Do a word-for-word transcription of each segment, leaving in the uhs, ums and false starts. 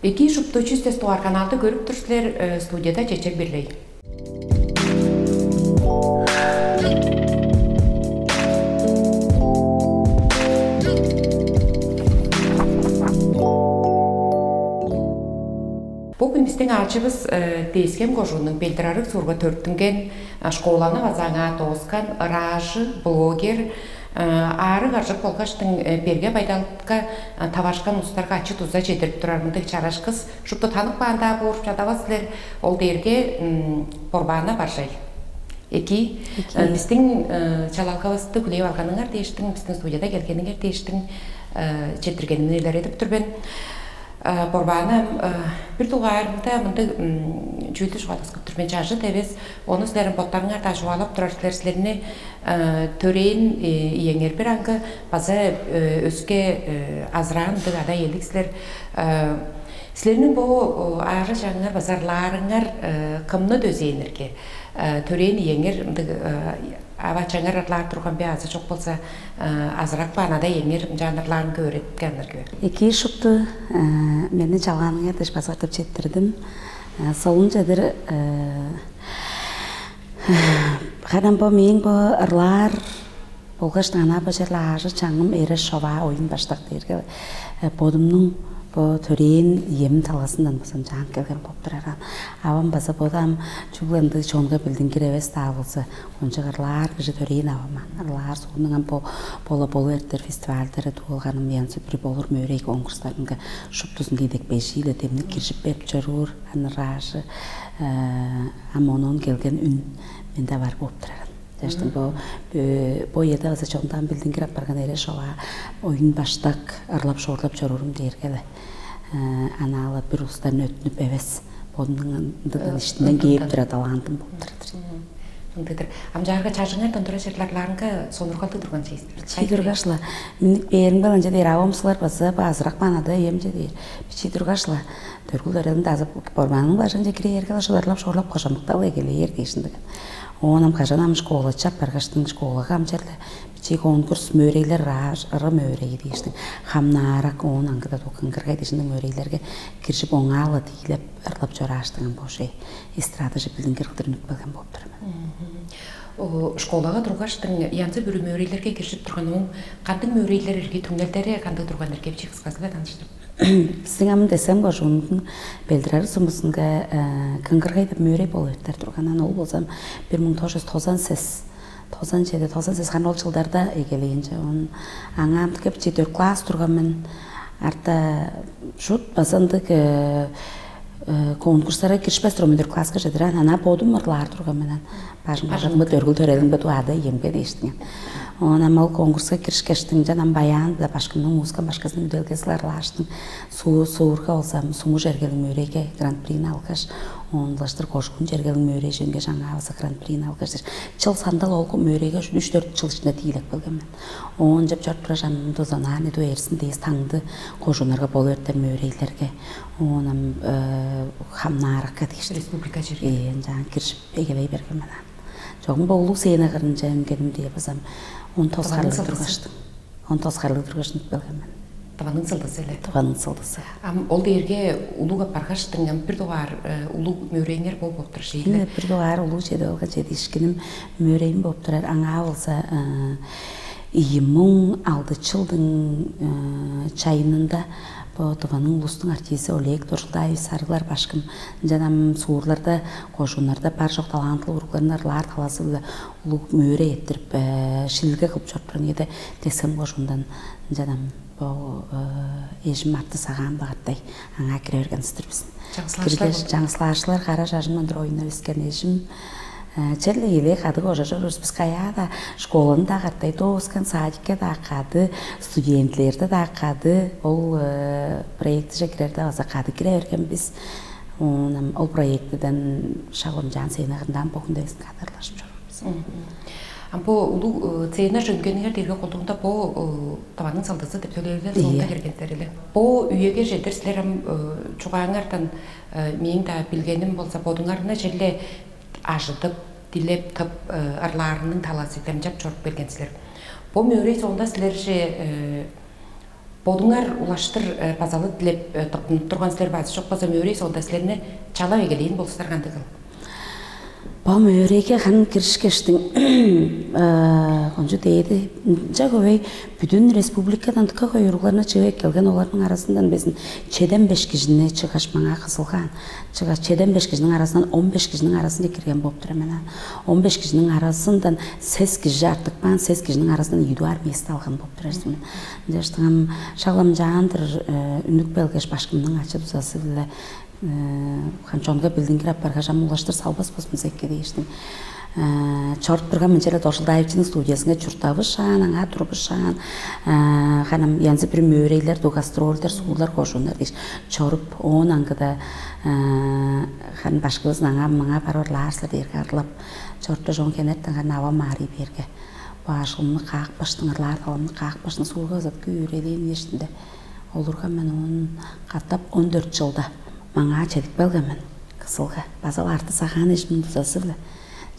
Эки шупту чүс тес дугаар каналды көрүп тур силер, э, студияда Чечек Бирлей. Бүгүн бистиң аалчывыс, э, Тес-Хем кожууннуң Белдир-Арыг суурга төрүттүнген, э, школаны база аңаа дооскан ыраажы, блогер, э, аарыг-аржык болгаштың, э, берге байдалга, э, таварышкан улустарга ачы-дуза чедирип турар мындыг чараш кыс шупту танып каан-даа боор чадавас силер. Ол дээрге, м, Борбаана Баржай. Эки, Эки. Э, бистиң, э, чалалгавысты хүлээп алганыңар дээштиң, бистиң студияда келгениңер дээштиң, э, четтиргенимни илередип тур мен. Э, Борбаана, э, бир дугаарында мындыг, м, чүүлдү чугааласкып тур мен, чажыт эвес, ону силерниң боттарыңар-даа чугаалап турар силер, силерни, э, төрээн, э, иеңер бир аңгы база, э, өске, э, азыраан мындыг ада-иелиг силер. Э, силерниң бо, э, аажы-чаңыңар база ырлаарыңар, э, кымны дөзээннерге, э, төрээн иеңер мындыг, э, ава-ачаңар ырлаар турган бе, азы чок болза, э, азырап каан ада-иеңер ынчаан ырлаарын өөреткеннер кире. Эки шупту, э, мени чалгааныңар дээш база катап четтирдим. Э, солун чедир, э, хадам бо мээң бо ырлаар болгаш ана бо черле аажы-чаңым эре шоваа оюн баштак дээрге, э, бодумнуң бо төрээн ием талазындан база ынчаан келген болуп турар. Авам база бодам чүгле ындыг чонга билдингир эвес-даа болза, кончуг ырлаар кижи төрээн авам аан. Ырлаар суурнуң ам бо бола болу эртер фестивальдары, туулганым янзы-бүрү болур мөөрей конкурстарынга шуптузунга идепкейжи-ле демниг киржип берип чоруур. Аны ыраажы, э, ам оон келген үн менде бар болуп турар. Чаштың бо, э, бо үеде база чогундан билдингир апарган эре шоваа оюн баштак ырлап-шоорлап чоруурум дээрге-ле, э, анаалы бир улустан өттүнүп эвес, бодумнуң ындыгдан иштинден кээп турар талантым болуп турар. Ындыдыр. Ам чаарга чажыңардан тура черларлаарынга сонургалдыг турган чейсиз. Бичии тургаш-ла, миннип бээримге ынча дээр, авам сылар база базырак маанада эм че дээр. Бичии тургаш-ла, төргүл төрелинде азып Борбааның бажыңче кирээрге-ла шыдарлап-шоорлап кожамыктал эгелээр дээшиндиг. Оон ам кажан ам школачы апаргаштың, школага ам черле бичии конкурс, мөөрейлер ырааш, ыры мөөрэйи дээштиң. Хамнаарак, оон аңгыда дуу кыңгыргай дээшиндиг мөөрейлерге киржип, оңаа-ла тиилеп, ырлап чорааштың ам бо шей эстрадаже билдингир кылдыр үнүп келген болуп тур мен. О, школага тургаштың янзы-бүрү мөөрейлерге киржип турган, оң кандыг мөөрейлер ирги, түңнелдери кандыг турган ирги, бичии кысказы-биле таныштырып. Бистиң ам десем кожууннуң Белдир-Арыг сумузунга, э, Кыңгыргай деп мөөрей болуп эртер турган. Аны ол болзам бир муң тос чүс тозан сес, тозан чеди, тозан сес, харын ол чылдарда эгелээн че. Он аңаамдыкка бичии дөрт класс турган мен. Арта шут база ындыг, э, э, конкурстарга киришпес турган мен дөрт класска чедир. Ана бодум ырлаар турган мен. Бажың бажыңмы, дөргүл төрелиңби, дуада иемге дээштиң. Оон ам ол конкурска киришкештиң, ынчан ам баян-даа башкымның, музыка башкызының үделгезилер ырлааштың. Суу суурга болзам, суму чергелиг мөөрейге гран-прини алгаш, оон улаштыр кожуун чергелиг мөөрей чөңгеш, аңаа база гран-прини алгаш, чыл сандал ол мөөрейге үш-дөрт чыл иштинде тиилеп келген мен. Оон чеп чоруп турар ам дузанаан эдү эрзин дээс таңды кожууннарга болуп эртер мөөрейлерге. Оон ам, э, хамнааракка дээш. Республика чергелиг. Э, ынчаан киржип эгелей берген мен аан. Чогум бо улуг сцена кырынче үнгеним дие базам он тос харлыг тургаштым. Он тос харлыг тургаштым келген мен. Тываның сылдызы эле. Тываның сылдызы. Ам ол дээрге улуг апаргаштың, ам бир дугаар, э, улуг мөреңер болуп болуптур шейле. Бир дугаар улуг чеде алган чедишкиним мөрейим болуп турар. Аңаа болза, э, ийи муң алды чылдың, э, чайынында бо Тываның улустуң артизи Олег Доржулдаевич Сарыглар башкым ынчан ам суурларда, кожууннарда бар чок талантылыг уругларны ырлаар талазы-биле улуг мөөрей эрттирип, э, шилилге кылып чоруп турган үеде Тес-Хем кожуундан ынчан ам бо, э, эжим Арты Сагаан багартай аңаа кире берген сыдыр бис. Чаңгыс-лаашчылар кара чажымдан тура ойнап өскен эжим, э, черле эле кады кожа чорувус бис, каяа-даа, школаны-даа катай дооскан, садикке-даа кады, студентилерде-даа кады, ол, э, проектиже кирерде база кады кире берген бис. Оон ам ол проектиден шак ынчаан сцена кырындан бо хүнде бис кады ырлашып чоруур бис. Ам бо улуг, э, сцена чөңгениңер дээрге колдугунда бо, э, Тываның сылдызы деп төлээлер соонда киргенсилер эле. Бо үеге чедир силер ам, э, чугааңардан, э, мээң-даа билгеним болза, бодуңарны черле ажыдып, дилеп, тып, э, ырлаарының талазы дамчап чоруп келген силер. Бо мөөрей соонда силерже, э, Бодуңар улаштыр базалы дилеп тыптынып турган силер базы чок база мөөрей соонда силерни чалап эгелээн болустар кандыгыл? Бо мөөрейге ханын киришкештиң кончу дээди ынча көбей бүдүн республикадан дыка көй уругларны чыып эккелген оларның арасындан безин чеден беш кижини чыгаш маңаа кызылгаан. Чыгаш чеден беш кижиниң арасынан он беш кижиниң арасынче кирген болуп тур мен. Он беш кижиниң арасындан сес кижи артык баан, сес кижиниң арасынан юдуар место алган болуп тур эрзин. Ынчаштыгам шаглам жаандыр үнүк белгеш башкымның ачы дузасы биле хан чонга билдингир апаргаш ам улаштыр салбас босмуза эки дээштиң. Чоруп турган мынча эле Доржулдаевичиниң студиясынга чурттавышаан, аңаа турбушаан, ханам янзы бир мөөрейлер ду гастрольдер, суулар, кожууннар дээш чоруп, оон аңгыда харын башкыбызын аңаа маңаа барып ырлаар силер дээрге ырлап чоруптар чоон кенертен харын авам аарый бээрге бо ажылымны каапкаштың, ырлаар далымны каапкаштың суурга ызап күүрелээн иештинде олурган мен оон катап он дөрт чылда маңаа чедип келген мен. Кызылга база арты сагаан эжимниң дузазы-биле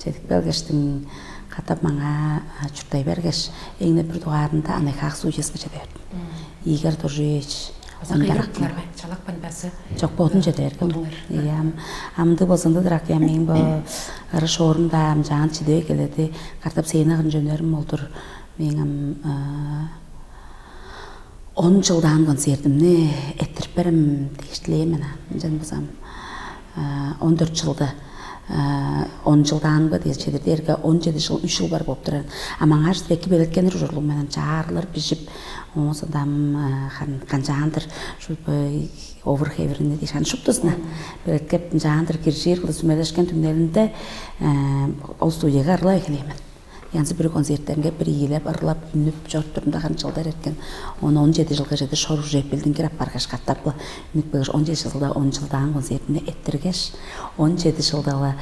чедип келгештиң катап маңаа чурттай бергеш, эң-не бир дугаарында анайхаак студиясынга чеде бердим. Игорь Доржуевич Оза ондарак кыйрыктылар бе? Чалак пандасы. Жок, бодум чеде берген. Бодуңар. Ийе, ам амды болзундадыр акыям мээң бо ыры шоорум-даа ам жаан чидип эгеледи. Катап сээне кырын чөнерим олдур. Мээң ам он чылдаан концертимни эрттирип берем дээш дилээн мен. Ынчан база он дөрт чылда он чылдаанга дээш чедир дээрге он чеди чыл үч чыл бар болуп турар. А маңааш эки белеткенир ужурлуг менен чаарлар бижип, оон сондам канчаандыр овур хевирине дээш аны шуптузуна белеткеп ынчаандыр киржир кылдыр сүмелешкен түңнелинде ол студияга ырылап эгелээн мен. Янзы-бүрү концерттеринге бир ийилеп, ырлап, үнүп, чоруп турумда харын чылдар эрткен. Ону он чеди чылга чеде шоружу эпилдингир аппаргаш каттап-ла үнүп келгеш, он чеди чылда он чылдаан концертинде эттиргеш, он чеди чылда-ла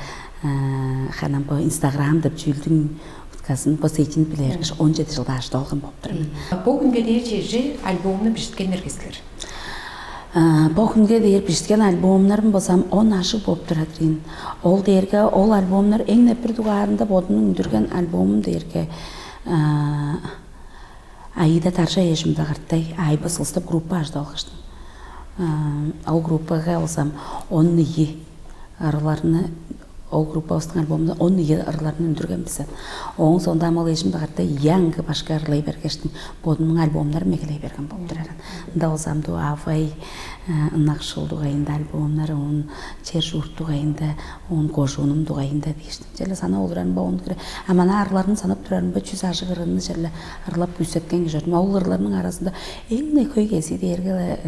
ханам бо Instagram деп чүүлдүң утказын бо сайтын билээргеш, он чеди чылда ажыда болган болуп тур мен. Бо күнге дээр чеже альбомну бижиткен эргестилер. Бо хүнге дээр бижиткен альбомнарым болзам он ажыг болуп турар ийин. Ол дээрге ол альбомнар эң непир дугаарында бодумнуң үндүрген альбомум дээрге Аида Таржа эжимде кыртай Айбы сылыстап группа ажыдып алгыштым. Ол группага болзам он ийи ырыларны ол группавыстың альбомунда он ийи ырларны үндүрген бис. Ооң соонда ам ол эжим багарта яңгы башка ырлай бергештиң бодумнуң альбомнарым эгелей берген болуп турар. Ында болза амдуу авай ынакшыл дугайында альбомнар, оон чер чурт дугайында, оон кожуунум дугайында дээштиң. Черле санап олурарым бо ону кире. А мана ырларын санап турарым бо чүс ажыг ырыны черле ырлап күүсеткен кижи. Ол ырларның арасында эң-не хөй кезии дээрге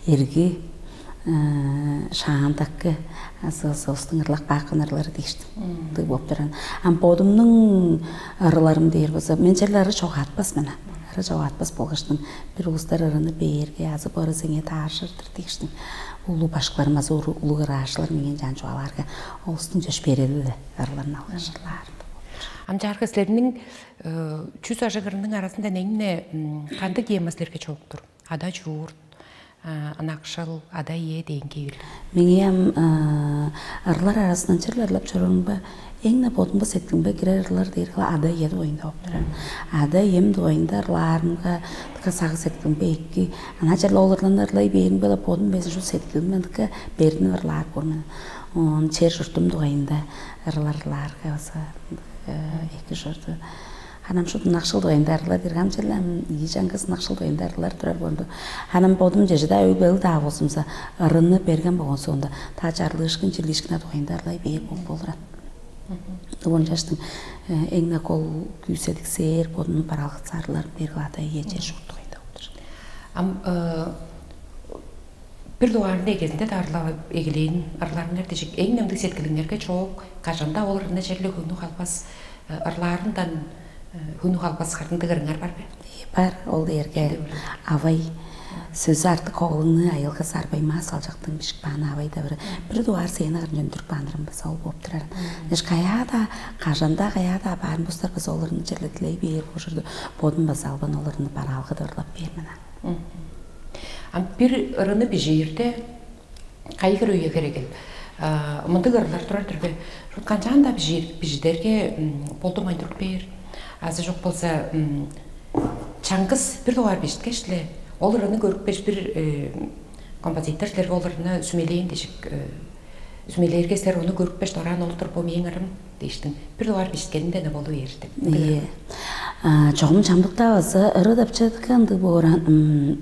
эрги шаандакы азы соостуң ырлак бааккын ырлары дээштиң. Дыг болуп туран. Ам бодумнуң ырыларым дээр болза, мен черле ыры чогаатпас мен. Ыры чогаатпас болгаштың бир улустар ырыны бээрге азы бо ыры сеңээ таарышыр-дыр дээштиң. Улуг башкыларым азы улуг ыраашчылар меңээ чаан чугаалаарга, олустуң чөш берели-ле ырыларын алгаш ырлаар. Ам чаарга силерниң чүс ажыг ырының арасында эң-не кандыг тема силерге чогуптур? Ада чуурт, ынакшыл, ада-ие дээн кевирлиг. Меңээ ам ырлар аразындан черле ырлап чоруурумга, эң-не бодумга сеткилимге кирер ырлар дээрге ада-ие дугайында болуп турар. Ада-ием дугайында ырлаарымга дыка сагыш-сеткилимге эки. Ана черле ол ырларны ырлай бээримге-ле бодум безин шул сеткилимден дыка бердинип ырлаар боор мен. Оон чер-чуртум дугайында ырлар ырлаарга база эки чорду. Ханам шуут ынакшыл дугайында ырылар диргам черле ам ийи чаңгыс ынакшыл дугайында ырылар турар болду. Ханам бодум чеже-даа өг-бөлүг-даа болзумза ырыны берген болгон соонда та чарлыышкын чилиишкин дугайында ырылай бээр болуп болуран. Оон чаштың эң-не кол күүседиксээр бодунуң бараалгаксаарларын бээр кылаада ие чер шуут дугайында болур. Ам бир дугаарында эгезинде даарылап эгелээн ырларыңар дижик эң немдиг сеткилиңерге чоок, кажан-даа ол ырны черле хүнү халбас ырлаарындан хүнү халбас хардындыг ырыңар бар бе? Бар, ол дээрге авай сөзү артык хоглуңну айылга сарбаймаа салчактың бишик бааны авай да бир бир дугаар сээни ырын өндүрүп баанырым база ол болуп турар. Еш каяада, кажанда каяада баарын бустар база ол ырны черле дилей бээр бужурду бодум база албан ол ырны бараалгы дырлап бээр мен. Ам бир ырыны бижиирде кайгыр үе херегил. Мындыг ырлар турар-дыр бе? Шут канчаан-даа бижидерге болдумайн туруп бээр. Азы чок болза чаңгыс бир дугаар бижиткеш-ле Ол ырыны көрүпкеш, бир композитор силерге ол ырыны сүмелээн дижик. Сүмелээрге, силер ону көрүпкеш, дораан ол-дур бо мээң ырым дээштиң. Бир дугаар бишкенинде не болу берди. Ийе. Чогум чамдыкта база ыры деп чадыккан ындыг бооран,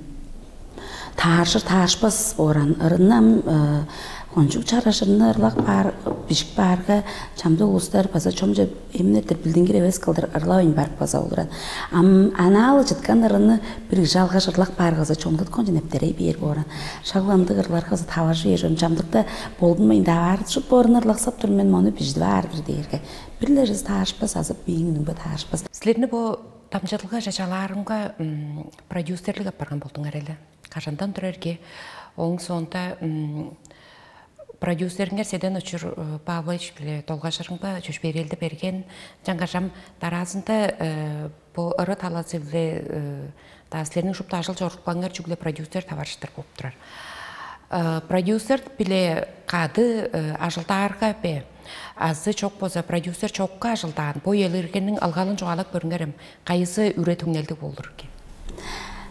тааржыр таарышпас бооран ырыннам кончуг чаражырны ырлак баар, бижик баарга, чамдык улустар база чомче эмнетир билдингир эвес кылдыр ырлавайн барып база олуран. Ам анаалы чыткан ырыны бир кижи алгаш ырлак бааргаза, чоңдат конче нептерей бээр бооран. Шагла ындыг ырларга база таваржы бээр чон. Чамдыкта болдунмайн даваарышып боорун ырлаксап тур мен, мону бижидип аар-дыр дээрге, бир-ле чыс таарышпас азып бийиң үнүңбе таарышпас. Силерни бо дамчылга чачалаарымга продюсерлик апарган болдуңар эле. Кажандан турарге, ооң соонда продюсериңер Седен Учур Павлович биле долгажырыңга чөпшээрелди берген. Чаңгашам дараазында бо ыры талазы биле да силерниң шупту ажыл чорудупкаңар чүгле продюсер таварыштыр болуп турар. Продюсер биле кады ажылдаарга бе, азы чок болза продюсер чокка ажылдаан бо элергениң ылгалын чугаалап көрүңерем, кайызы үре түңнелдиг болур экен?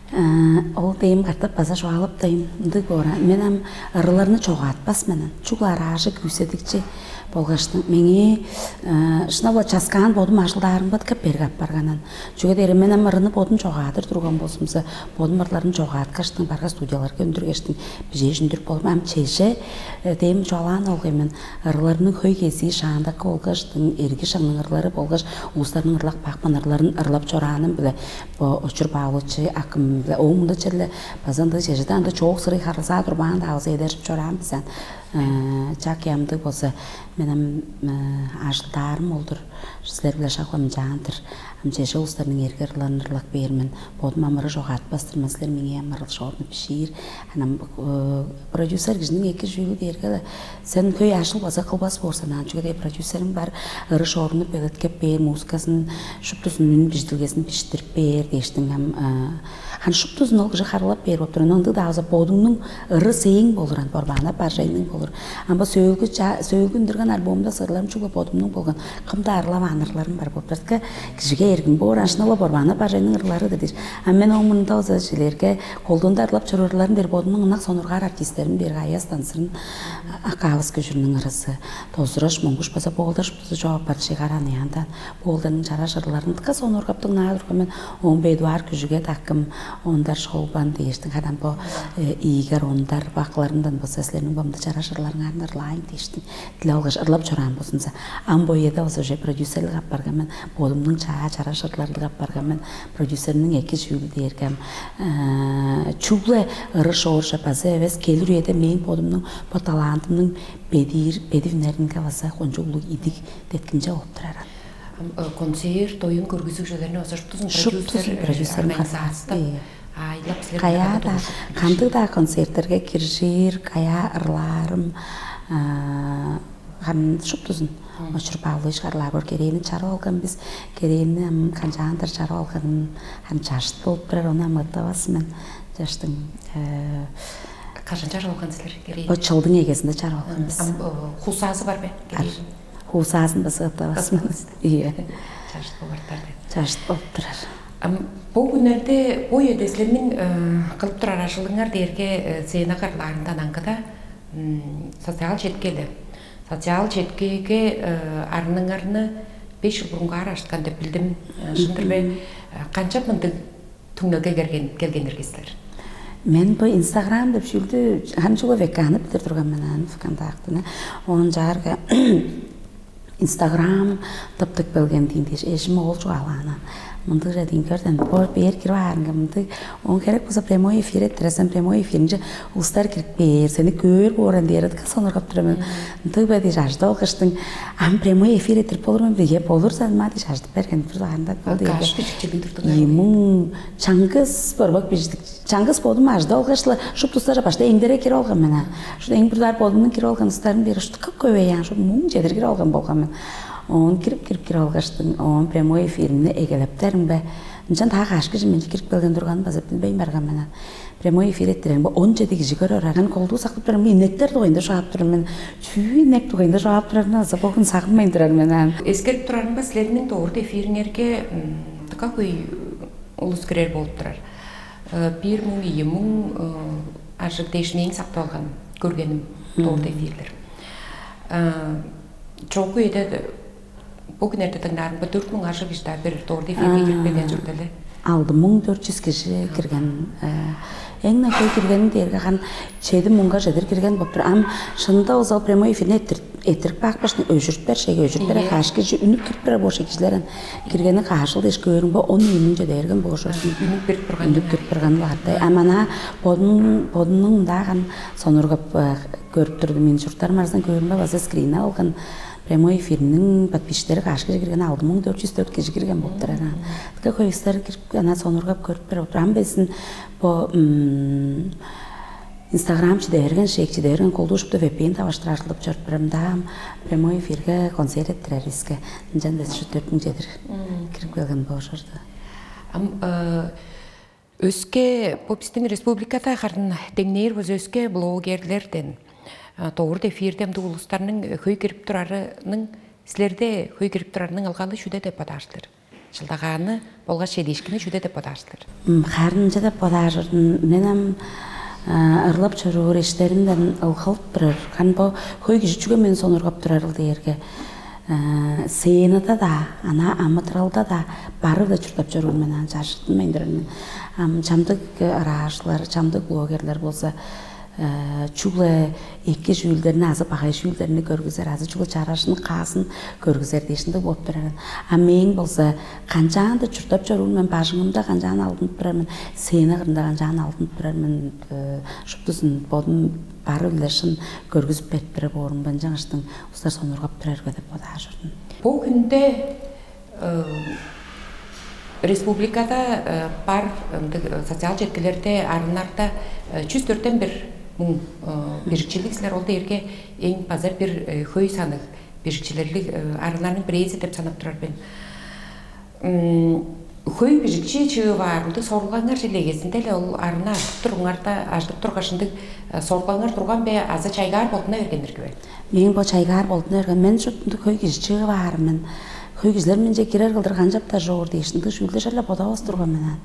Ол дейм катап база чугаалап дайым ындыг боора. Мен ам ырыларны чогаатпас менен. Чугла араажы күүседикчи болгаштың меңээ шынап-ла часкаан бодум ажылдаарымга кеп берип апарганын. Чүге дээрге мен ам ырыны бодум чогаадыр турган болзумза, бодум ырларын чогааткаштың, барга студияларга үндүргештиң, бижээш үндүрүп болдум. Ам чеже дээм чугаалаан олгай мен. Ырыларның хөй кезии шаандакы болгаштың, эрги шаңның ырлары болгаш улустарның ырлап бакпан ырларын ырлап чорааным биле бо Очур Павлович акым биле ооң мында черле база ындыг чежеде анда чоок сырый харылзаа турбаан даавыза эдержип чораан бизен. Чак ямдыг болза менен ажылдаарым олдур. Силер биле шак ынчаан-дыр. Ам чеже улустарның эрге ырларын ырлап бээр мен. Бодум амыры чок атпас-тыр мен, силер меңээ амырыл шоорну бишиир. Анан продюсер кижиниң эки жюри дээрге сен хөй ажыл база кылбас боорсан, аан чүге продюсериң бар, ыры шоорну бөлөткеп бээр, музыкасын шуптузун, үн биштилгесин биштирип бээр дээштиң ам. Хан шуптузун ол кижи харылап бээр болуп турар. Ындыг дааза бодуңнуң ыры сээң болур, ан борбаана бар жайның болур. Ам бо сөөлгү сөөлгү үндүрген альбомда сырларым чугла бодумнуң болган кымда арлап анырларым бар болуп турар. Кижиге эргин боор, аншынала борбаана бар жайның ырларыдыр дээш. А мен оң мурнунда болза жилерге колдуунда ырлап чорурларын бер бодумнуң ынак сонургаар артистерин бер аяс дансырын акаабыс көжүрүнүң ырысы. Тозураш моңгуш база боолдаш бузу жооп бар чыгаран ыяндан боолдарның чараш ырларын тыка сонургаптың наа турган мен он бедуар күжүге такым ондар шолбан дээштиң хадан бо ийгер ондар бакыларындан болса силерниң бомда чараш ырларыңарны ырлаайн дээштиң. Диле алгаш ырлап чораан болзумза, ам бо эде болза уже продюсерлик апарган мен, бодумнуң чаа чараш ырларлыг апарган мен, продюсерниң эки жүүл дээргем чугле ыры шооржа база эвес келир үеде мээң бодумнуң бо талантымның бедиир бедивнеринге база кончуг улуг идиг деткинче болуп турар. Концерт, оюн көргүзүг чүвелерни база шуптузун Шуптузун продюсер продюсерим организацияда. Айлап силер Каяа да кандыг да концерттерге киржир, каяа ырлаарым хан шуптузун. Очур Павлович карлаар бор керээни чарып алган бис. Керээни ам канчаандыр чарып алганын хан чашыт болуп турар, ону ам ыттавас мен. Чаштың Кажан чарып алган силер керээни? Бо чылдың эгезинде чарып алган бис. Ам хусаазы бар бе? Ар. Хусаазын база ыттавас мен. Ие. Чашыт болуп турар. Чашыт болуп турар. Ам бу күннерде бу эдеслерниң кылып турар ажылыңар дээрге сцена кырлаарындан аңгыда социал четкеле. Социал четкеге арныңарны беш жыл бурунгаар ашткан деп билдим. Шындыр бе? Канчап мындыг түңнелге келген келгеннерге силер? Мен бу Instagram деп шүлдү ханчула веканы билдир турган мен аны ВКонтактыны. Он жаарга Instagram таптык белген дейин дээш эжим ол чугаалаанын. Мындыгже дейин көрден бо бээр кирип аарынга мындыг он керек болса прямой эфир эттересен, прямой эфиринче улустар кирип бээр сени көөр бооран дээр сонургап тура мен. Ындыг бе дээш ажыда ол кыштың ам прямой эфир этирип болур мен бе? Е болур сан ма дээш ажыдып берген бир анда ол Каш бижикчилиг турдуң. Муң чаңгыс борбак биждик. Чаңгыс бодум ажыда алгашла шупту устар башта эңдере кирип алган мен. Шут эң бир даар бодумнун кирип алган устарын бери шут көп көбөйян шут муң чедир кирип алган болган мен. Он кирип кирип кирип алгаштың он прямой эфирни эгелептерим бе? Ынчан таа каш кижи менче кирип келген турганын база билбейн барган мен. Прямой эфир эттирен бу он жети кижи көрөр аран колдуу сактып турам иннектер дугайында шаап турам мен. Чүү иннек дугайында шаап турарына база богун сагынмайн турар мен. Эскерип турарымга силерниң доорду эфириңерге дыка хөй улус кирер болуп турар. Бир муң ийи муң ажыг дээш мээң сактып алган көргеним дорт эфирлер. Чогу эде бу күннерде дыңнаарымга дөрт муң ажыг ишта бир дорт эфирге кирип келген чорду эле. Алды муң дөрт жүз кижи кирген. Эң нахой киргени дээрге хан чеди муңга чедир кирген болуп тур. Ам шынында озал прямой эфирни эттирип баакпашны өжүрүп бершеге өжүрүп бере каш кижи үнүп кирип бере болуш кижилерин киргени каажыл дээш көөрүң бо он ийи миң чеде берген болуш. Үнүп берип турган Үнүп кирип турган баардай. А мана бодунуң бодунуң мындааган сонургап көрүп турду. Мен чурттарым арызын көөрүмбе база скрин алган прямой эфирниң подписчиктери каш кижи кирген алды муң дөрт жүз дөрт кижи кирген болуп турар. Тыка хөөстер кирип ана сонургап көрүп берип отур. Ам безин бо инстаграм чиде берген шек чиде берген колдуушупта впн табаштырар кылып чоруппарам даам прямой эфирге концерт эттирер биске. Ынчан да төрт миң чедир кирип келген болушурду. Ам өске бу биздин республикада харын деңнээр болза өске блогерлерден догурда эфирде ымдык улустарның хөй кирип турарының силерде хөй кирип турарының ылгалы чүде деп бодааштыр? Чылдагааны болгаш чедиишкини чүде деп бодааштыр? Харын ынча деп бодаар мен ам ырлап чоруур эштеримден ылгылып турар. Харын бо хөй кижи чүге мени сонургап турарыл дээрге сценада да, ана амыдыралда да барып да чуртап чоруур мен аны чажыртынмайн турар мен. Ам чамдык ыраажылар, чамдык блогерлер болза чүгле эки чүүлдерни азы багай чүүлдерни көргүзер азы чүгле чаражын каасын көргүзер дээшинде болуп турар. А мээң болза канчаанда чуртап чоруур мен, бажыңымда канчаан алдынып турар мен, сцена кырында канчаан алдынып турар мен, шуптузун бодум бары биле шын көргүзүп берип турар боорумда ынчангыштың устар сонургап турар бе деп бодаар чордум. Бу хүнде республикада бар ындыг социал четкилерде арыннарда чүс дөрттен бир муң бирикчилиг силер ол дээрге эң база бир хөй саныг бирикчилерлиг арыннарның бирээзи деп санап турар мен. Хөй бижикчи чыып аар ындыг сорулгаңар чилегезинде эле ол арны ажык туруңарда ажык тургаш ындыг сорулгаңар турган бе азы чайгаар болдуна бергендир кибе? Мээң бо чайгаар болдуна берген мен шуптунду хөй кижи чыып аар мен. Хөй кижилер менче кирер кылдыр канчап-даа чоор дээш ындыг чүүлдер черле бодавас турган мен аан.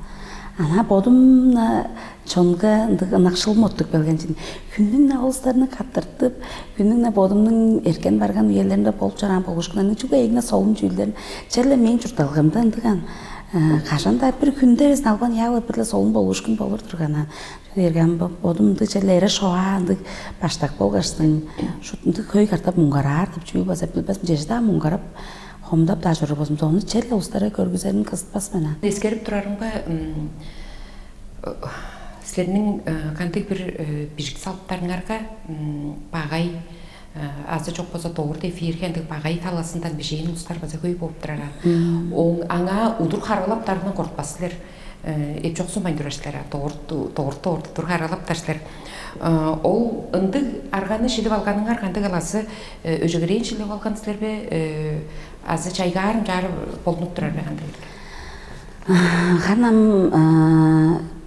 Ана бодум-на чонга ындыг ынакшыл моттуг келген чүн. Хүннүң-на улустарны каттыртып, хүннүң-на бодумнуң эркен барган үелеримде болуп чораан болуушкуннарның чүгле ээгине солун чүүлдерин черле мээң чуртталгамда ындыган. Кажан-даа бир хүнде безин албан яалы бир-ле солун болуушкун болур турган. Чүге дээрге ам бодум ындыг черле эре шоваа ындыг баштак болгаштың шут ындыг хөй катап муңгараар деп чүүл база билбес чеже-даа муңгарап хомдап-даа чоруур болзумза ону черле улустарга көргүзерин кызытпас мен. Эскерип турарымга силерниң кандыг бир бижик салыптарыңарга багай азы чок болза догурда эфирге ындыг багай талазындан бижээн улустар база хөй болуп турар. Оң аңаа удур харылаптарынан кортпас силер. Эпчоксунмайн турар силер догурту догурту орду тур харалаптар силер. Ол ындыг арганы шилип алганыңар кандыг аласы өжөгерээн шилип алган силербе азы чайгаарым чаары болнуп турар бе кандай? Ханам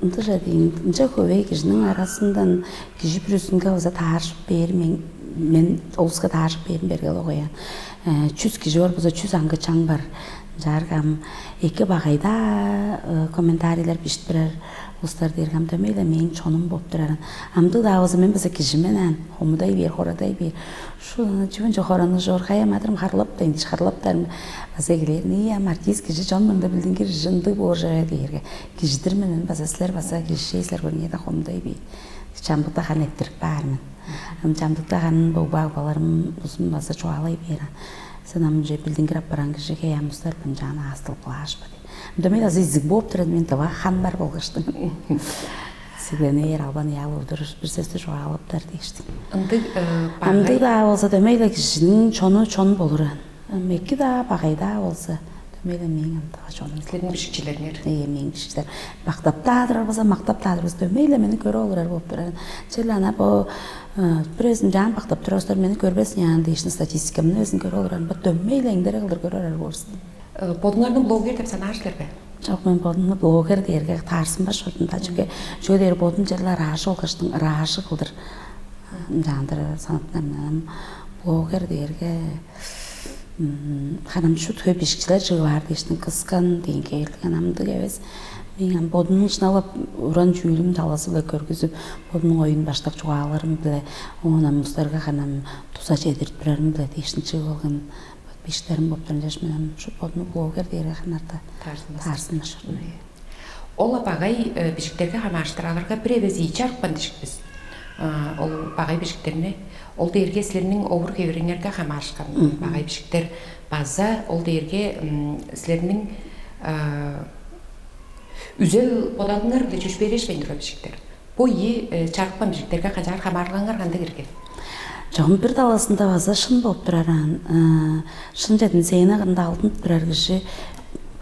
ындыжа дейм ынча хөвей кижиниң арасындан кижи бүрүзүнге база таарышып бээр мен мен олуска таарышып бээрин берге огоян. Чүс кижи бар база чүс аңгы чаң бар. Чааргам эки багайда комментарийлер биштирер улустар дээрге ам дөмей-ле мээң чонум болуп турарын. Амдыг-даа болза мен база кижи мен аан, хомудай бээр, хорадай бээр. Шу чүвүнче хораны жор кая мадырым харлап дайынчы харлаптарым база эгелээрин ии ам артист кижи чон мында билдингир ындыг боор жара дээрге кижидир мен база силер база кижи силер көрүңер да хомудай бээр. Чамдыкта хан эттирип баар мен. Ам чамдыкта хан богба агбаларым узун база чугаалай бээр. Сен ам же билдингир апаран кижи хей ам устар бын жаан аастыл кылаашпа деп. Ында мен азы изиг бооп турат мен дыва хан бар болгуштум. Сиглени эр албан яал удур бир сөстү чугаалаптар дээштим. Ындыг Андыг багай даа болза дөмей эле кижинин чону чон болур. Ам эки даа багай даа болза дөмей эле мээң андыга чонум. Силердин бишикчилериңер. Ээ мээң бишикчилер. Мактап даа турар болза мактап даа турар болза дөмей эле мени көрүп олурар болуп турар. Чел ана бо бир өзүн жаан бактап турар болза мени көрбесин яан дээшин статистикамын өзүн көрүп олурар. Бо дөмей эле эңдере кылдыр көрүп олурар болурсун. Бодуңарны блогер деп санаар силерби? Жок, мен бодумну блогер дээрге таарсынбас чордум да. Чүге чүге дээр бодум черле ыраажы болгаштың ыраажы кылдыр. Ынчаандыр санатындан блогер дээрге Ханам шут хөй бишикчилер чыгып аар дээштиң кыскан дээн хевирлиг анамдык эвес. Мээң ам бодумнуң шыналап уран чүүлүм талазы-биле көргүзүп, бодумнуң оюн баштак чугааларым-биле, оон ам улустарга ханам туза чедирип турарым-биле дээштиң чыгып алган бишиктерим болуп турар. Ынчаш мен ам шут бодумну блогер дээрге ханарда Таарзынмас. Таарзынмас шут. Ол багай э, бижиктерге хамаарыштыр аларга бир эвес ийи чарыпкан дижик бис. А, ол багай бижиктерни ол дээрге силерниң овур хевириңерге хамаарышкан Мгм. Багай бижиктер база ол дээрге м, силерниң а, үзел бодалыңар биле чөпшээрешпейн турган бижиктер. Бу ийи э, чарыпкан бижиктерге канчаар хамаарылгаңар кандай кирген? Чогум бир талазында база шын болуп турар аан. Шын чедин сээң агында алдынып турар кижи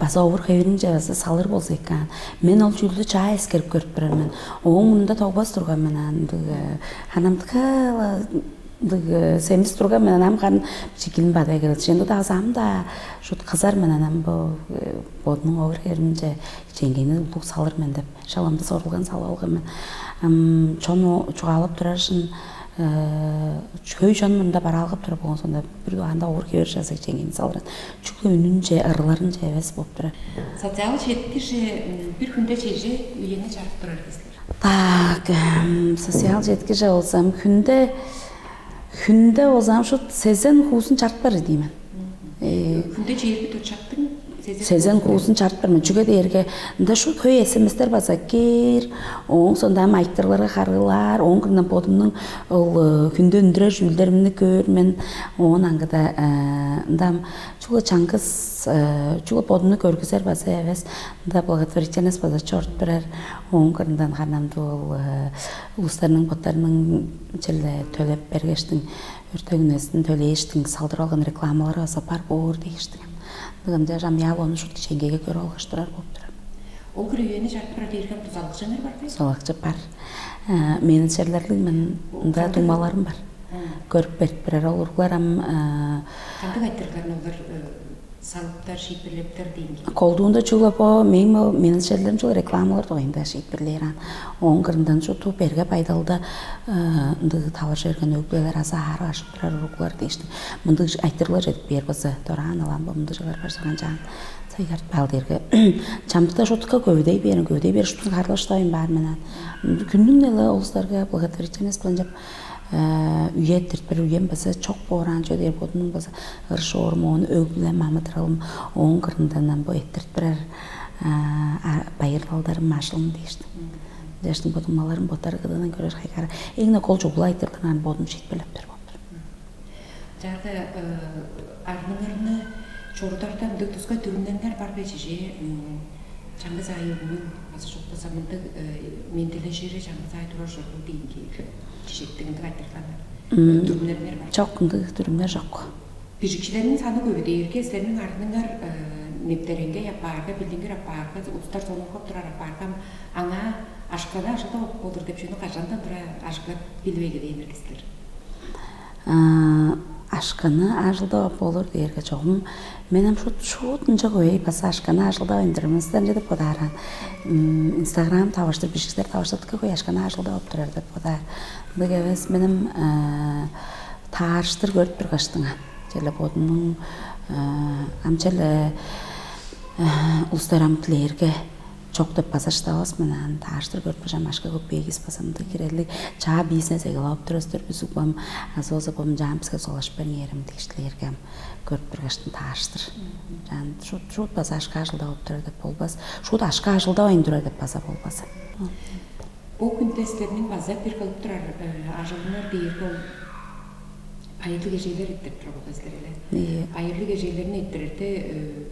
база овур хевиринче база салыр болза экен. Мен ол чүүлдү чаа эскерип көрүп турар мен. Ооң мурнунда тогбас турган мен андыг ханамдыкала ындыг семис турган мен анам кан чикилин бада келчи. Ында дагы ам да шут кызар мен анам бу бодунуң овур хевиринче чеңгени улуг салыр мен деп шаламда сорулган салып алган мен. Ам чон чугаалап турар шын хөй чон мында бараалгап туруп болгон сонда бир дуганда овур хевер жаза чеңин салырын. Чүгле үнүнче, ырларынче эвес болуп турар. Социал четкиже бир хүндө чеже үйени чарып турар кисилер. Так, социал четкиже болсам хүндө хүндө болсам шут сезен хуузун чартпар диймен. Хүндө чээрби дөрт чаптың сезен хуузун чартпар мен. Чүге дээрге ында шут хөй эсеместер база кээр, ооң сонда ам айтырларга харыылаар, ооң кырынан бодумнуң ол хүндө үндүрер чүүлдеримни көөр мен. Оон аңгыда ында чугула чаңгыс чугула бодумну көргүзер база эвес. Ында благотворительность база чорудуп турар. Ооң кырындан ханамды ол улустарның боттарының черле төлеп бергештиң өртөг үнезин төлээштиң салдыр алган рекламалар база бар боор дээштиң. Ындыгынча жамьяал ону шут кичээнгейге көрүп алгаш турар болуп турар. Ол кирүүени чарып турар дээрге тузалакчыңар бар бе? Тузалакчы бар. Менеджерлерлиг мен ында дуңмаларым бар. Көрүп берип турар ол уруглар ам Кандыг айтырыгларны олар салыптар, шиитпирлептер дейин. Колдуунда чугула бо мээң ол менеджерлерим чугула рекламалар дугайында шиитпирлээр аан. Ооң кырындан чутуп берге байдалда ындыг таваржы берген өгбелер азы аары ашып турар уруглар дээштиң. Мындыг айтырлар чедип бээр база дораан алам бо мындыжылар бар жаган жаан сайгарып баал дээрге чамдыкта шутка көвүдей берин көвүдей бер шуптун харлаштавайн баар мен аан. Күннүң эле улустарга благотворительность булан жап үе эрттирип бир үем база чок боор аан чүге дээрге бодумнуң база ыр шоорум оон өг биле мамыдыралым ооң кырындан бо эрттирип турар байырлалдарым ажылым дээштиң. Дээштиң бодумаларым боттары кыдыынан көрөр хайгара эң кол чугула айтырдынаан бодум шиитпирлептер болуптур. Чаада арныңарны чорударда ындыг тускай дүрүмнеңер бар бе чижээ чаңгыс аайы өгүнүн азы чокпаса мындыг мендележири чаңгыс аай турар ужурлуг дейин киир чижектиг ындыг айтырыгларны дүрүмнеңер бар. Чок ындыг дүрүмнер чок. Бижикчилерниң саны көбү дээрге силерниң арныңар нептереңге апаарга билдингир апаарга улустар сонургап турар апаарга аңаа ашканы ажылдап болур деп чүнү кажандан тура ажыглап билип эгелээннер силер? Ашканы ажылдап ап болур дээрге чогум мен ам шут шуут ынча көй база ашканы ажылдавайн турар мен силерже деп бодааран инстаграм таваштыр бишиктер таваштырдыкка көй ашканы ажылдап ап турар деп бодаар. Ындыг эвес мен ам таарыштыр көрүп тургаштыңар черле бодумнуң ам черле улустар ам дилээрге чок деп база шыдавас мен аан тааштыр көрүп бажам ашка көппээгис базамды кирерлиг чаа бизнес эгелоп турастыр бис угбам азы болза бомчаан биске солашпаң эрим дигиштилээргем көрүп тургаштын тааштыр. Жан шут шут база ашка ажылдап тура деп болбас. Шут ашка ажылдабайн тура деп база болбас. Бу күндө силерниң база бир кылып турар ажылыңар дээрге ол Айырлыг эжейлер эртирип турар болгай силер эле. Ийе. Айырлыг эжейлерни эртирерде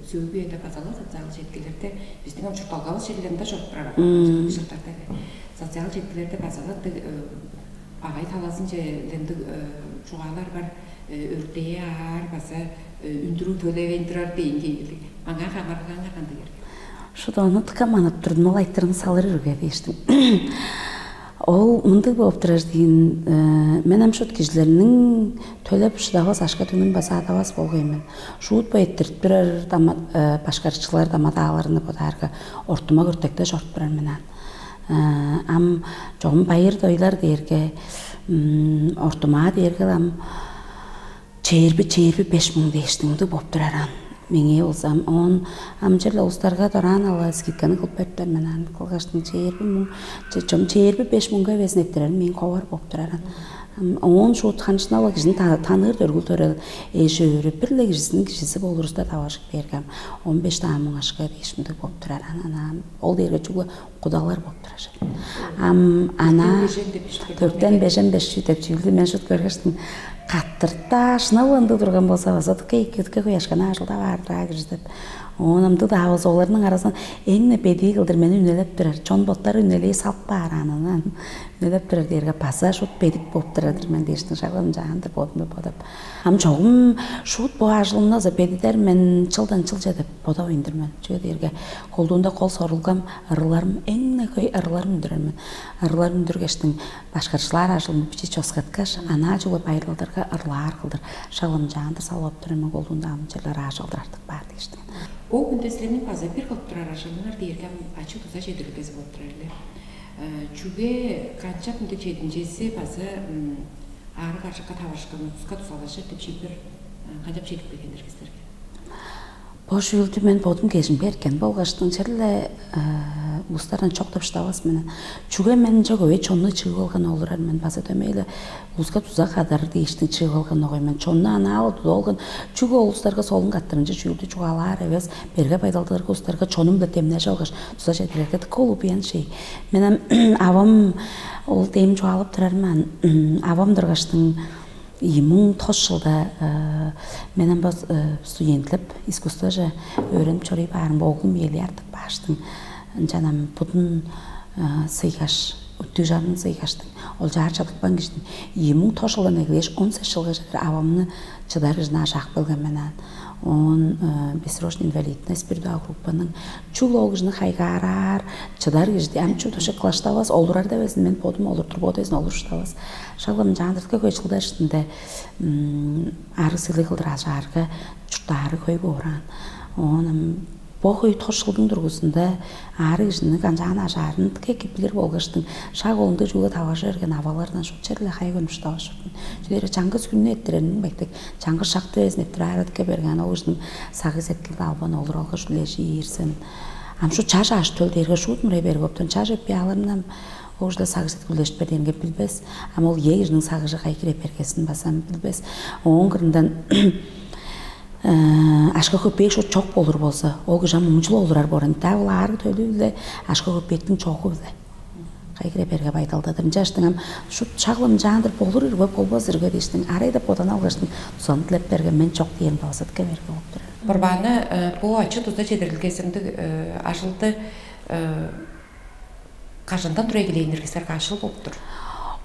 сөөгү эде базалы социал четкилерде биздин ам чуртталгабыз черлеринде чоруп турар жылдарда эле. Социал четкилерде базалы ындыг багай талазынче ындыг чугаалар бар өрдээ аар база үндүрүү төлевейн турар дейин кегилдик. Аңаа камарлааңар кандай керек? Шудааны тыка манап турдум ол айтырын салыр үрге дээштим. Ол мындыг болуп турар дейин мен ам шут кижилерниң төлеп шыдавас ашка түнүн база адавас болгай мен. Шуут бо эрттирип турар башкарчылар дамадааларны бодаарга ортума көртекте чоруп турар мен аан. Ам чогум байыр дойлар дээрге ортумаа дээрге ам Чээрби чээрби беш муң дээштиң ындыг болуп турар аан. Меңээ болза, оон ам черле улустарга дораан ала скидканы кылып бериптер мен аан. Кылгаштың чээрби муң, че- чом чээрби беш муңга эвезин эрттирерин мээң ховар болуп турар аан. Ам оон шуут ханчынала кижини та- таныыр дөргүл төрел эш өөрү бир-ле кижисиниң кижизи болурувуста таваржып бээрге ам он беш даа муң ашка дээш мындыг болуп турар аан. Ана ол дээрге чүгле кудалар болуп турар. Ам ана төрттен бежен беш чүү деп чүүлдү мен шут көргештим. Каттыртта шынап ындыг турган болса база тыка эки тыка куяшканы ажылдап аардраа кижи деп. Оон ымдык даавыз оларның аразынан эң-не бедии кылдыр мени үнелеп турар. Чон боттары үнелээ салып баараанынан үнелеп турар дээрге база шут бедик болуп турар-дыр мен дээштиң шагылым жаан деп бодумда бодап. Ам чогум шут бо ажылымназа бедидер мен чылдан чылча деп бодавайн-дыр мен. Чүге дээрге колдуунда кол сорулгам ырыларым эң-не хөй ырыларым үндүрер мен. Ырылар үндүргештиң башкарчылаар ажылын бичи чоскаткаш, анаа чугула байырлалдарга ырлаар кылдыр. Шагламчаандыр салып ап турар мен колдуунда ам черлер аажы кылдыр артык баар дээштиң. Бо хүнде силерниң база бир кылып турар ажылыңар дээрге ам ачы дуза чедирилгези болуп турар эле. Э, Чүге канчап ындыг чединчеси база м, аарыг аржыкка таварышкан улуска дузалажыр деп чип бир э, канчап чедип келгеннер силерге? Бо чүүлдү мен бодум кежимге эрткен болгаштың черле улустардан чок деп шыдавас мен. Чүге мен ынча көбей чонну чыып алган олурар мен база дөмейле улуска дуза кадар дээштиң чыып алган огай мен. Чонну анаалы тудуп алган чүге улустарга солун каттырынчы чүүлдү чугаалаар эвес берге байдалдарга улустарга чонум биле демнежип алгаш дуза чедирерге дыка улуу буян шей. Мен ам авам ол дем чугаалап турар мен. Авам тургаштың ийи муң тос чылда мен ам бо студентлеп искусстваже өөренип чоруй баарым оглум ээлии артып бааштың. Ынчан ам будун сыйгаш, үттүг чанын сыйгаштың. Ол чаар чадыпкан кижиниң ийи муң тос чылдан эгелээш он сес чылга чедир авамны чыдар кижини ажаап келген мен аан. Оон бессрочный инвалидность бир даа группаның чүгле ол кижини хайгаараар, чыдар кижи ам чү душа кылаштавас, олурар да безин мен бодум олуртур бо безин олур шыдавас. Шагла мынчаандыртка хөй чылдар иштинде ары сыйлыг кылдыр ажаарга чурттаары хөй боораан. Оон ам бо хөй тос чылдың дургузунда аарыг кижини канчаан ажаарын кеки билир болгаштың шак ол ындыг чүүлге таважы берген авалардан шут черле хай көрүнүш таваш чүдери чаңгыс күнү эрттирерин байтык чаңгыс шакты безин эрттир аарадыкка берген ол кижиниң сагый сеткилди албан олур алгаш үлежи ийирсен. Ам шу чаш аш төл дээрге шуут мурай берип оптун чаш эппи алырынам ол кижиде сагый сеткил үлешпер дээринге билбес. Ам ол ие кижиниң сагыжы кай кире бергесин базам билбес. Ооң кырындан ашка хөпээк шут чок болур болза, ол кижи ам умчул олурар боор. Ынта ол аарыг төлү-биле ашка хөпээктиң чогу-биле. Кайгыра берге байдалдадыр. Ынчаштың ам шут шагла мынчаандыр болур ирге болбас ирге дээштиң арай деп бодан алгаштың тузан дилеп берген мен чок диэн бавасатка берге болуп турар. Курбааны бу ачы туза чедирилгезиндиг ажылды кажандан тура эгелээннер кисер кашыл болуптур.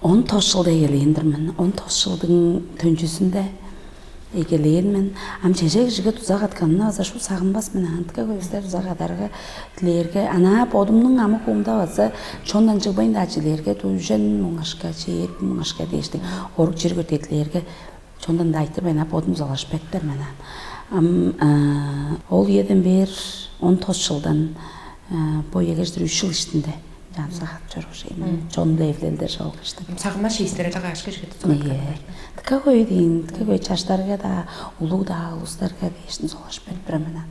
Он тос жылда эгелээн-дир мен. Он тос жылдың төнчүзүндө эгелээн мен. Ам чеже кижиге туза катканына база шу сагынбас мен антыка көбүстер туза кадарга дилээрге ана бодумнуң амы хуумда база чондан чыгбайн даа чилээрге дужен муңашка, чээр муңашка дээштиң орук чир көрдедилээрге чондан да айтыр мен а бодум залашпеттер мен ам ол үеден бээр он тос жылдан бо эгеждир үч жыл иштинде жамсагат чоруур чонду эвлелдер жолгушту. Сагынмас шиистерге каашка жигит Ие. Тыка кой дейин, тыка кой чаштарга да, улуу да улустарга дээшин солгаш берип тура мен ам.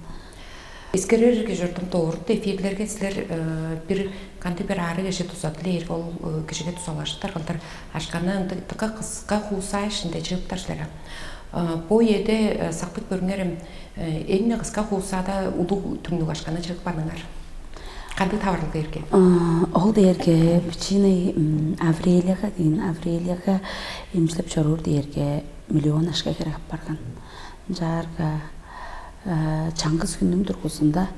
Эскерер эрге чордум доорут эфирлерге силер бир кандыг бир аарыг эже туза дилээрге ол кижиге тузалаштар кылдыр ашканы ындыктыкка кыска хуусаа ишинде чыыптар силер. Бу үеде сактып көрүңерем эң кыска хуусаада улуг түңнүг ашканы чыгып барыңар. Кандыг таварылга эрге? Ол дээрге причиной Аврелияга дейин, Аврелияга эмчилеп чоруур дээрге миллион ашка херек апарган. Ынчаарга чаңгыс хүннүң дургузунда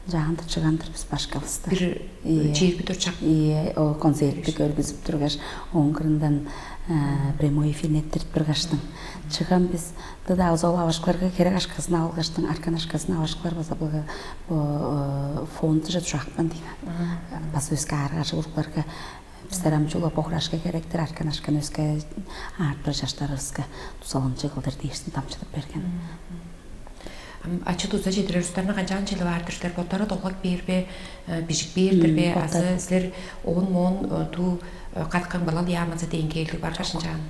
жаандыр чыгандыр бис башкабызды. Бир чээрби төрт чак. Ие, о концертти көргүзүп тургаш, оон кырындан прямой эфир неттирип тургаштың. Чыган бис дыда озол авашкыларга керек ашкасын алгаштың, аркан ашкасын авашкылар база бу фондуже дужакпан дейн. База өске аарыгажы уругларга бистер ам чугула бохурашка керектир аркан ашкан өске аарыптыр чаштарывыска тузалымчы кылдыр дээшсин дамчыдып берген. Ачы туза чедирер устарына канчаан чили баар-дыр силер боттары долгак бээр бе, бижик бээр-дир бе, азы силер оон моон туу каткан балал яамазы дээн кээлдиг бар кашынчаан?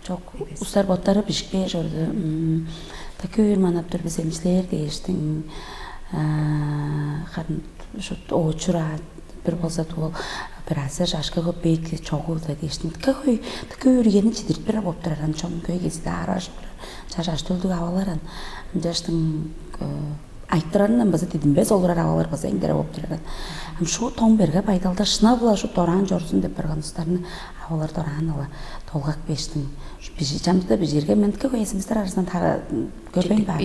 Чок, улустар боттары бижип кээр чорду. Такой үр манап тур бис эмчилер дээштиң. Харын шут оочура бир болза ол операция жашка көп бейт чогулда дээштиң. Такой такой үргени чидирип бере болуп турар ан чон көй кезиде аараш чаш аштуулдуг авалар ан. Ынчаштың айтырарындан база дидинмес олурар авалар база эңдере болуп турар. Ам шу тоң берге байдалда шынап-ла шу дораан чорзун деп барган устарны авалар дораан ала долгак бештиң. Бижи чамдыда бижирге мен тке коясымыздар арасынан тара көрбейн баар.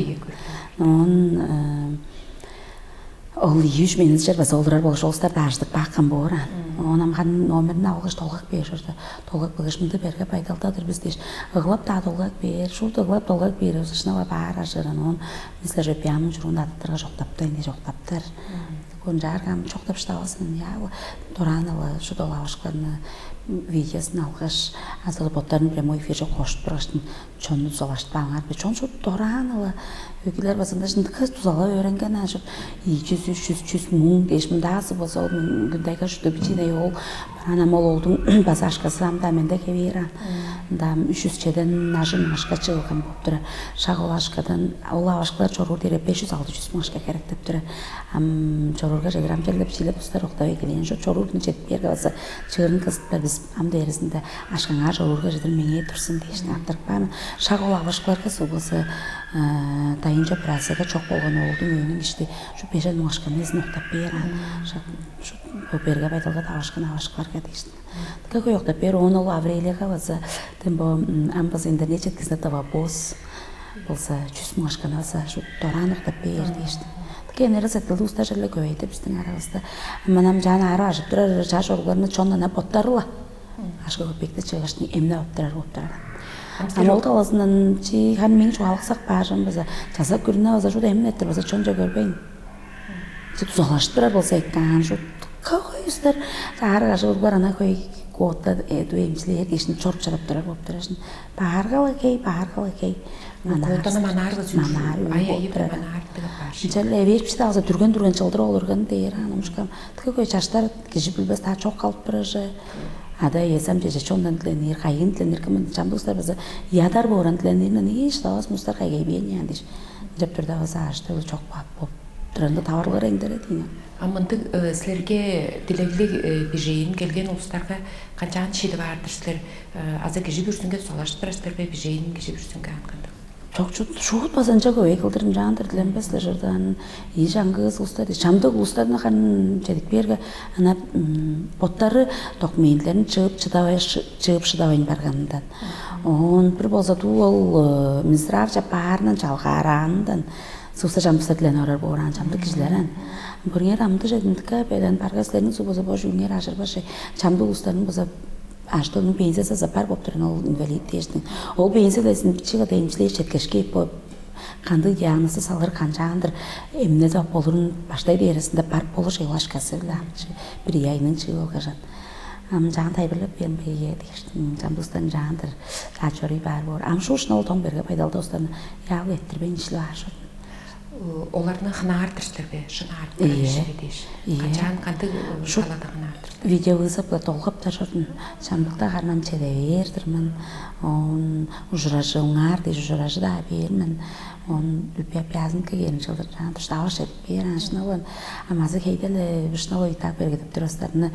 Он ол ийи үч менеджер база олурар болуш олустар дааждык бааккан бооран. Он амган номерин алгыш долгак бээр чорда. Долгак быгыш мынды берге байдалдадыр биз дээш ыглап даа долгак бээр, шуут ыглап долгак бээр узушнава баар ажырын. Он Мисла же пьяным чуруун адыттыргаш октаптар, эне октаптар. Кончаар кам чоктап шыдавасын, я, дораан ала шудалавышканны видеосын алгаш, азыр боттарын прямой эфирже кошуп тургаштын чонну дузалаштып алыңар бе? Чон шут дораан ала өгүлер базында шындыкка дузала өөренген ажып, ийи жүз, үч жүз, чүс муң дээш мындаасы болза ол күндайга шуду бичине ол Анам ол оолдуң база ашказы ам-даа менде кевээр аан. Ында ам үш чүс чеден ажын ашка чыылган болуп турар. Шак ол ашкадан ол авашкылар чоруур дээрге беш чүс алды чүс муң ашка херектеп турар. Ам чоруурга чедир ам черле бичиилеп устар октап эгелээн шо чоруур күнү чедип кээрге база чыырын кызыптар бис ам дээризинде ашкаңаа чоруурга чедир меңээ турсун дээштиң аттырып каан. Шак ол авашкыларга сугузу дайынча операцияда чок болган оолдуң өөнүн ишти шу бежен муң ашканы эзин октап бээр аан. Шак Шу бо берге байдалга тавышкан авашкыларга дээшти. Тыка куйокта бер оон ол Аврелияга база тем бо ам база интернет четкизинде тава бос болза чүс муңашкан база шу дораан октап бээр дээшти. Тыка энерес эткилди устар черле көбейди биздин арабызда. Манам жаан ары ажып турар жаш оругларны чон ана боттарыла. Ашка көпекти чыгыштын эмне оптурар оптурар. Ам ол талазынан чи хан миң чугаалыксак баажам база чазак күрүнө база чууда эмне эттир база чончо көрбейн. Тузалаштырар болза эккаан шут. Какой устар аар ажыгылгар ана кой котта эду эмчилер кишин чоруп чарап турар болуп турар шин. Бааргала кей, бааргала кей. Котаны манаарга манаар ай ай манаар. Чале эверипчи дагза дүрген дүрген чылдыр олурган дээр анымшкам. Тыка кой чаштар кижи билбес та чок калып турар же. Ада эсам чеже чондан тиленир, кайын тиленир кымын чамдык устар база ядар бооран тиленирин иш давас мустар кайгай бен ян диш. Деп турда база аашты чок бап боп. Туранда таварлар эңдере дейн. А мындыг э, силерге тилеглиг э, бижээн келген улустарга канчаан шиидип аар-дыр силер? Э, азы кижи бүрсүнге солашып турар силерге бижээн кижи бүрсүнге ан кандыг? Чок чут шуут базанча көй кылдырын жаандыр диленбес-ле чордаан. Ийи чаңгыс улустар чамдык улустарны хан чедип бээрге ана боттары документилерин чыып чыдавай чыып шыдавайн барганындан. Оон бир болза дуу ол Минздравче баарынан чалгаараанындан сывса чамдыста дилен орар боораан чамдык кижилер ан. Көрүңер амды жедимдикке белен барга силерниң субузу бо жүүңер ажырбаш чамдык улустарның база аштыының пенсиясы запар болуп турган ол инвалид дээштиң. Ол пенсия дээсин бичиге да эмчилер четкешке болуп кандыг диагнозу салыр канчаандыр эмнеде болурун баштай дээресинде бар болуш ыйлашкасы биле бир яйның чыып алгажан. Ам жаан тайбырлап берин бе ие дээштиң. Жамдустан жаандыр жаа чорий баар боор. Ам шуушна ол тоң берге байдалда устан яал эттирбейн ишлеп аар шут. Оларны хынаардыр силерге, шынаардыр Ийе. Ишиге дээш. Ийе. Канчаан кандыг Шу- талада хынаардыр? Видеовызов долгап да шордун. Чамдыкта харнам чеде бээрдир мен. Он ужуражылыңар дээш ужуражы да бээр мен. Он үпе пязныкка келин чылдыр жаан туштаваш этип бээр аншына болан. Амазы хейделе бышна ой так бергедип турастарны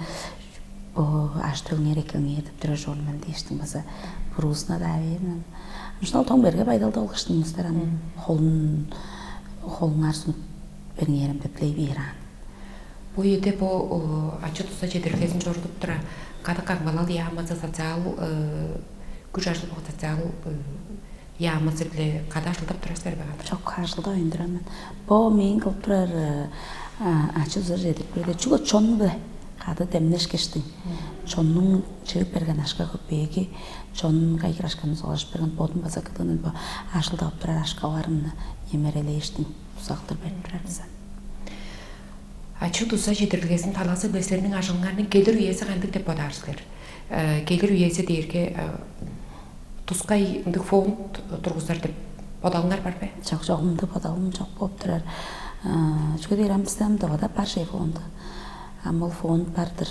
О, аш төлүңер эккелиңер деп тура чоруман дээштиң база буруусуна даа бээрин. Мынча ол тоң берге байдалда ол кыштың мустар ам холун холуңар сунуп бериңерем деп лей бээр аан. Бу ийде бу ачы туса чедиргезин чорудуп тура кадык кагмалал яамазы социал күч ажыл социал яамазы биле када ажылдап турасыздар бе кадык? Чок, ажылдавайн турар мен. Бо мээң кылып турар ачы туса чедирип бирде чүге чон бе кады демнешкештиң. Чоннуң чыып берген ашка көпээги чон кайгырашканын соглашып берген бодум база кыдыынын бо ажылдап турар ашкаларымны немерелээштиң узактыр берип турар биза. Ачы дуза чедирилгезин талазы биле силерниң ажылыңарның келир үези кандыг деп бодаар силер? Келир үези дээрге тускай ындыг фонд тургузар деп бодалыңар бар бе? Жок жок ындыг бодалым жок болуп турар. Чүге дээрге ам бизде ам давада бар же фонду. Ам ол фонд бардыр.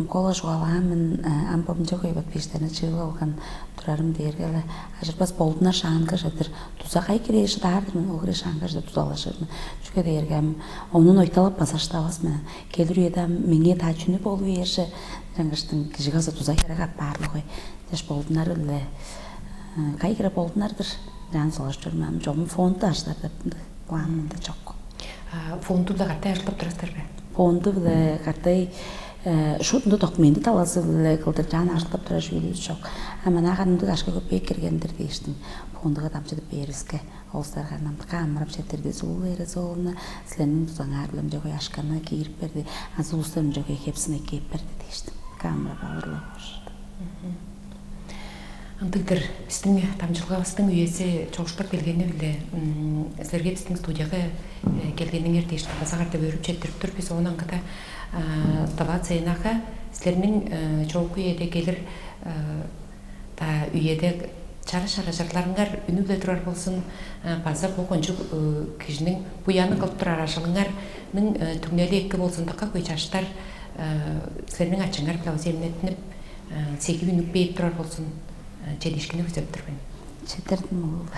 Кола чугаалаан мен, ам бомча кой подписчиктарны чыып алган турарым дээрге-ле, ажырбас болдунар шаанга чедир дуза кай кирээ шыдаар-дыр мен, ол кирээ шаанга чедир дузалажыр мен. Чүге дээрге ам онун ойталап база шыдавас мен. Келир үеде ам меңээ даа чүнү болуп ээрже, жаңгыштың кижиге азы дуза херек аппаарлыгы деш болдунар-биле. Кай кире болдунар-дыр. Жан солаш чормам чогум фонд аштар деп планында чок. Фонду-биле каттай ажылдап турасыздар бе? Фонду-биле каттай шуутунда документи талазы-биле кылдыр жаан ажылдап турар чүүлүбүз чок. А манаа ындыг ашка көпеек киргендир дээштиң, фондуга дамчыдып бээривиске, олустарга намтыкка амырап четирди Суулу Эрезооловна, силерниң дузаңаар билемче кой ашканы киирип берди, азы улустар ынча кой хепсин эккээп берди дээштиң. Камырап авырлап ужурду. Ындыг-дыр, бистиң дамчылгавыстың үези чоокшулап келгени-биле, силерге бистиң студияга келгениңер дээш база катап өөрүп четтирип тур бис. Оон аңгыда Даваа Цейнага, силерниң чоокку үеде келир да үеде чараш чараш ырларыңар үнүп-ле турар болзун, база бо кончуг кижиниң буянныг кылып турар ажылыңарның түңнели эки болзун, дыка хөй чаштар силерниң ачыңар-биле база эмнеттинип, сеги үнүп бээп турар болзун, чедиишкинни күзеп тур мен. Четирдим улуг.